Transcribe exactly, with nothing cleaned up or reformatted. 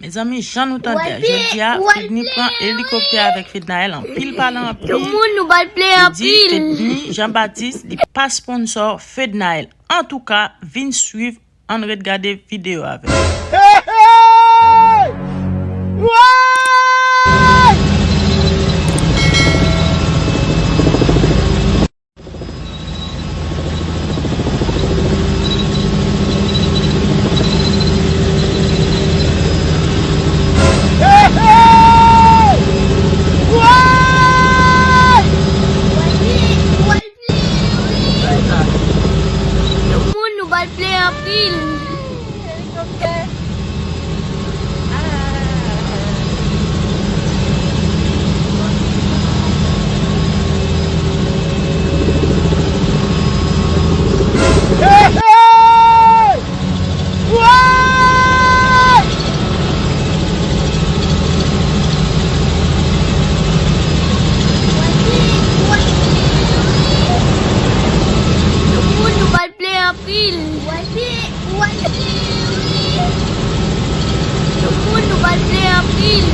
Mezanmi, jan nou tande a, jodi a, Fedni pran elikoptè avèk Fednaelle, anpil pale anpil. Tout moun nou bal plen anpil. Li di Fedni Jean Baptiste, li pa sponsor Fednaelle. Antouka, vin swiv, ann ret gade videyo avè m. Hey, hey! Woy! Hey, hey! Woy! Tout moun nou bal plen anpil. Elikoptè. Hey, hey! Woy! Tout moun nou bal plen anpil. Tout moun nou bal plen anpil.